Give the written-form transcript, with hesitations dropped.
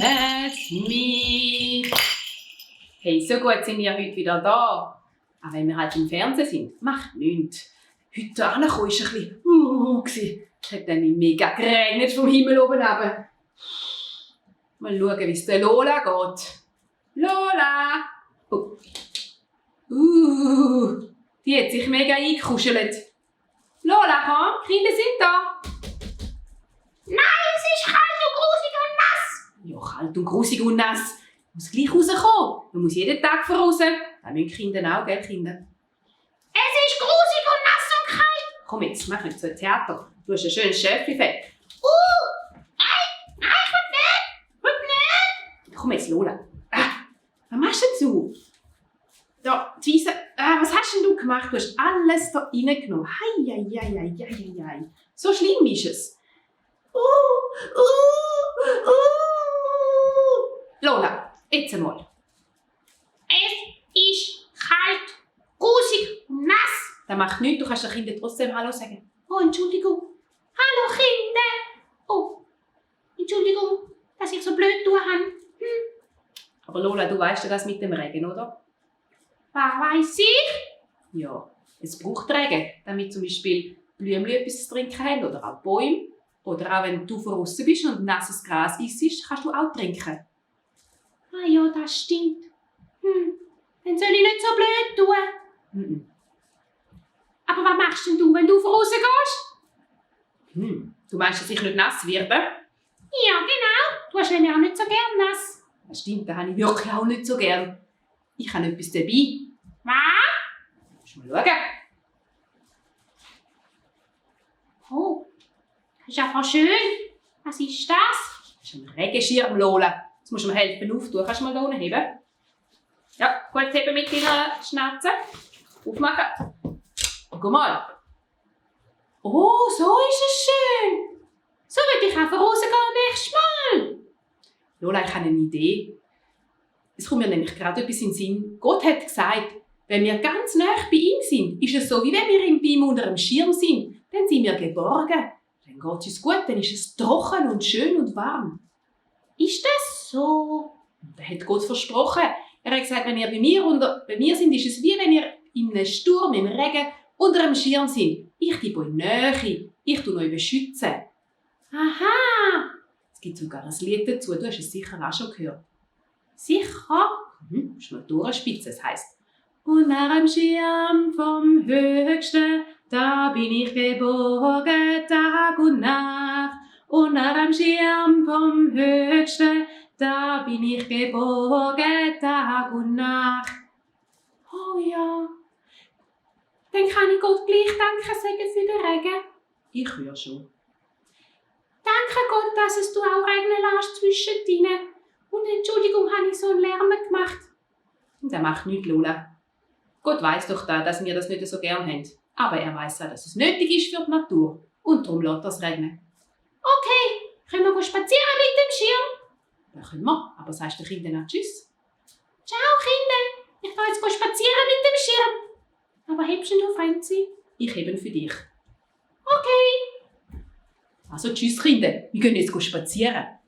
es mich. Hey, so gut sind wir heute wieder da. Auch wenn wir halt im Fernsehen sind, macht nichts. Heute hierher kommen war ein bisschen Es hat nämlich mega geregnet vom Himmel oben runter. Mal schauen, wie es der Lola geht. Lola! Oh. Die hat sich mega eingekuschelt. Lola, komm, Kinder sind da. Nein, es ist kalt und grusig und nass. Ja, kalt und grusig und nass. Muss gleich rauskommen. Man muss jeden Tag voraus. Das müssen die Kinder auch, gell, Kinder? Es ist grusig und nass und kalt. Komm jetzt, mach nicht so ein Theater. Du hast ein schönes Schäfli-Fett. Nein, ich will nicht. Komm jetzt, Lola. Was machst du? Da, die Wiese. Was hast denn du gemacht? Du hast alles da reingenommen. Hei. So schlimm ist es. Lola, jetzt einmal. Es ist kalt, grusig und nass. Das macht nichts, du kannst den Kindern trotzdem Hallo sagen. Oh, Entschuldigung. Hallo, Kinder. Oh, Entschuldigung, dass ich so blöd tun habe. Aber Lola, du weißt ja das mit dem Regen, oder? Was weiss ich? Ja, es braucht Regen, damit zum Beispiel Blümchen etwas zu trinken haben oder auch Bäume. Oder auch wenn du draußen bist und nasses Gras isst, kannst du auch trinken. Ah ja, das stimmt. Dann soll ich nicht so blöd tun. Aber was machst denn du, wenn du voraus gehst? Du meinst, dass ich nicht nass werde? Ja, genau. Du hast nämlich auch nicht so gern nass. Das stimmt, das habe ich wirklich auch nicht so gern. Ich habe etwas dabei. Was? Musst mal schauen. Oh, das ist einfach schön. Was ist das? Das ist ein Regenschirm, Lola. Jetzt musst du mir helfen auftun. Kannst du mal da unten heben? Ja, gut heben mit deiner Schnauze. Aufmachen. Guck mal. Oh, so ist es schön. So will ich auch vorausgehen nächstes Mal. Lola, ich habe eine Idee. Es kommt mir nämlich gerade etwas in den Sinn. Gott hat gesagt, wenn wir ganz nah bei ihm sind, ist es so, wie wenn wir bei ihm unter einem Schirm sind. Dann sind wir geborgen. Dann geht es uns gut, dann ist es trocken und schön und warm. Ist das so? Das hat Gott versprochen. Er hat gesagt, wenn ihr bei mir sind, ist es wie wenn ihr in einem Sturm, im Regen, unter einem Schirm sind. Ich gebe euch Nähe. Ich tue euch beschützen. Aha. Es gibt sogar ein Lied dazu. Du hast es sicher auch schon gehört. Sicher? Musst mal durchspitzen. Es heisst: Unter dem Schirm vom Höchsten, da bin ich geborgen Tag und Nacht. Unter dem Schirm vom Höchsten, da bin ich geborgen Tag und Nacht. Oh ja. Dann kann ich Gott gleich Danke sagen für den Regen. Ich höre schon. Danke Gott, dass es du auch regnen lässt zwischendrin. Und Entschuldigung, habe ich so einen Lärm gemacht. Das macht nichts, Lola. Gott weiss doch da, dass wir das nicht so gern haben. Aber er weiss auch, dass es nötig ist für die Natur. Und darum lässt es regnen. Okay, können wir spazieren mit dem Schirm? Das können wir, aber sagst du den Kindern auch Tschüss? Ciao Kinder, ich gehe jetzt spazieren mit dem Schirm. Aber hebst du Franzi? Ich hebe ihn für dich. Okay. Also tschüss, Kinder. Wir gehen jetzt spazieren.